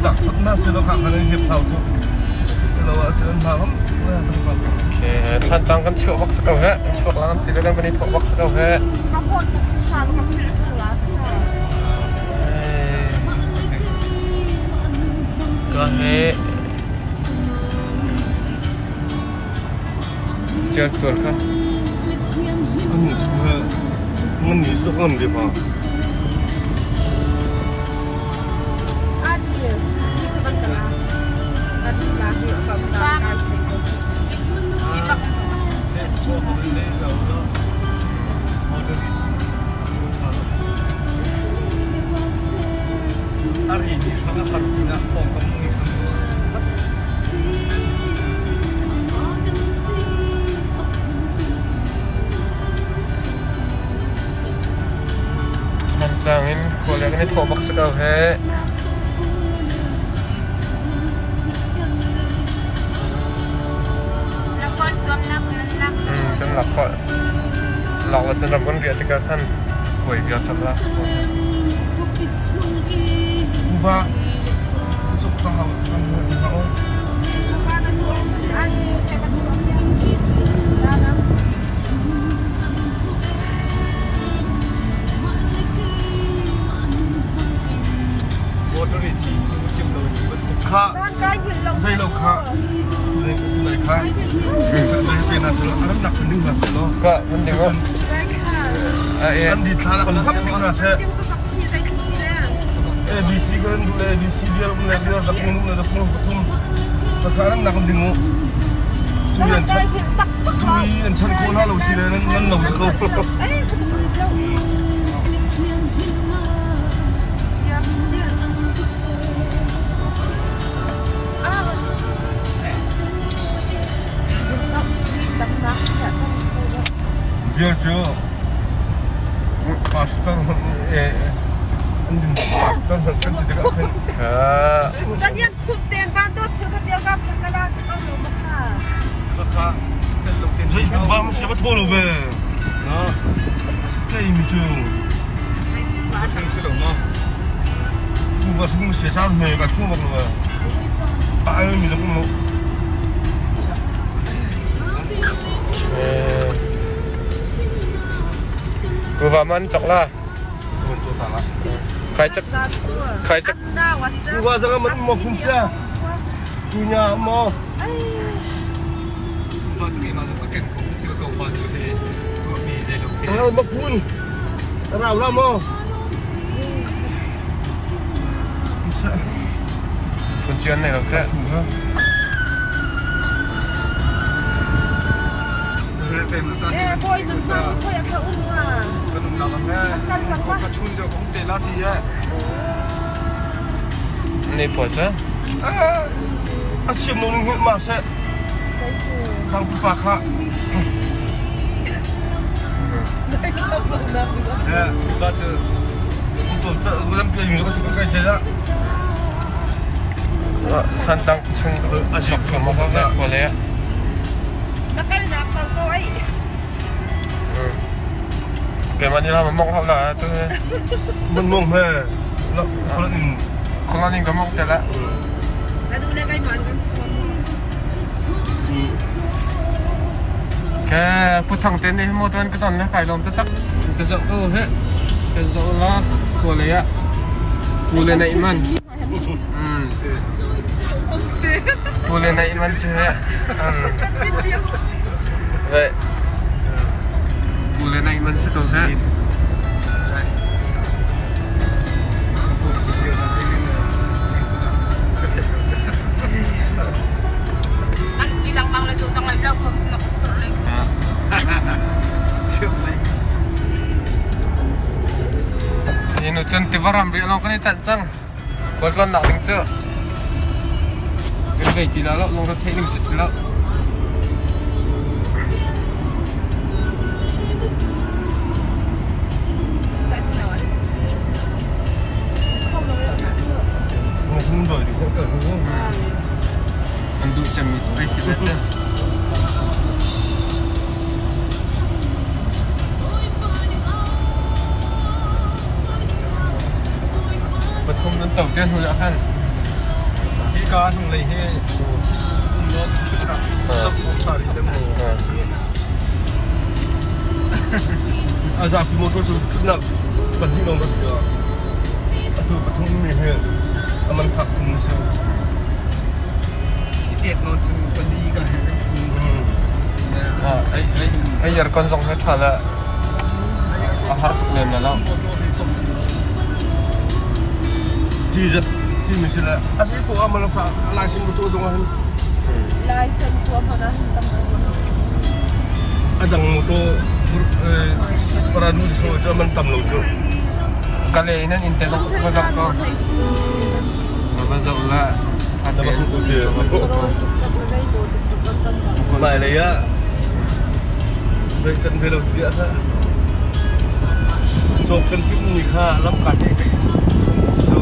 Tak na si lo kha kan hiap thau cu. Lo ah cun hna hom. Okay, Thlantlang kan chuah bak si ko he. Kan chuak lang ti le kan van i thawh bak si ko he. Ka he Chiar tual kha. An ni chu he ngan ni sok ngam de pa. Thantlang in khua le kan i thawh bak si ko he. Kan lak khawh. Lak le cun ram kan riah tikah khan kuai vial sak la. Kuva cuk ka hau Kha zei lo kha tulai kha zei na selo aram nak ding na selo Ka kan ding an di thla kan hap ding na se ABC kan du le ABC biar um le biar dak mun le dak mun pathum ka kha aram nak ding mu chu yan chan chu yan chan ko na lo si le nan nan lo ko. Beer cu pastor pastor kan ti tikah khin Zei ba ma thaw lo ve. Kei mi cu tu ba sung se sa me ka sung bak lo ve. Pa mi lo mo. Kuva man chok la. Khai chak khai chak. Kuva zanga man mo phum cha. Tu nya mo. Ma phun. Rau la mo. Phun chian này lo te. Nei pawl cu? A thiam lo ning ma seh. Khang pupa kha. Thantlang chung a sok ma ka khua le. Keimah nih la mong hau la tu. Man mong he. Khulan in ka mong te la. Ke puthang te nih motor an ka ton le kai lom taktak. Ka zoh ko he. Ka zoh la khua lei ah. Pu le naih man. Pu le naih man cu he. Ve. Pu le naih man si ko he. Hi nu cun tiva ram ri lawng kan i tanh cang. Khualtlawnnak ding cu kan ngei ti la lo, lungre theih ding si ti lo. An duh cemmi cu pei si ve si. Pathum nan to te hnu ah khan. Hika hnunglei hi thil um law ṭhutnak sap ṭha rih te mu. A zapi motor cu ṭhutnak pahnih lawng a si. Atu pathum mi hi a man fak tum a si. I tet nawn cun pali ka he kan ṭhu. Ai aircon zong hi ṭha le a har tuk lem le lo. Ti zat ti mi si le a si ko a man fak lai sin motor zong ah hin. Lai sen tua hmanh ah hin tam A dang motor paranu so cu man tam lo cu. Kale in an inn te zong va zoh ko. Va zoh la. Mai lei ah kan ve lo ti a cawk kan timh ni kha lam ka te kai cu.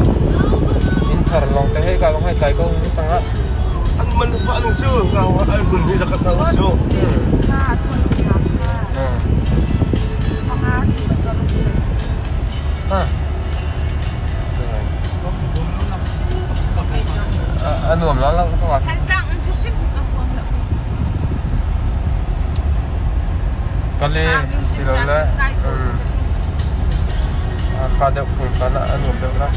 Inn thar lawng te hei ka zong hei tlai ko sang ah. An man fa an cu ka ai hun hi zakat na cu. A nuam lo lo ko. Kale silole kha deuh phung caan ah a nuam deuh la.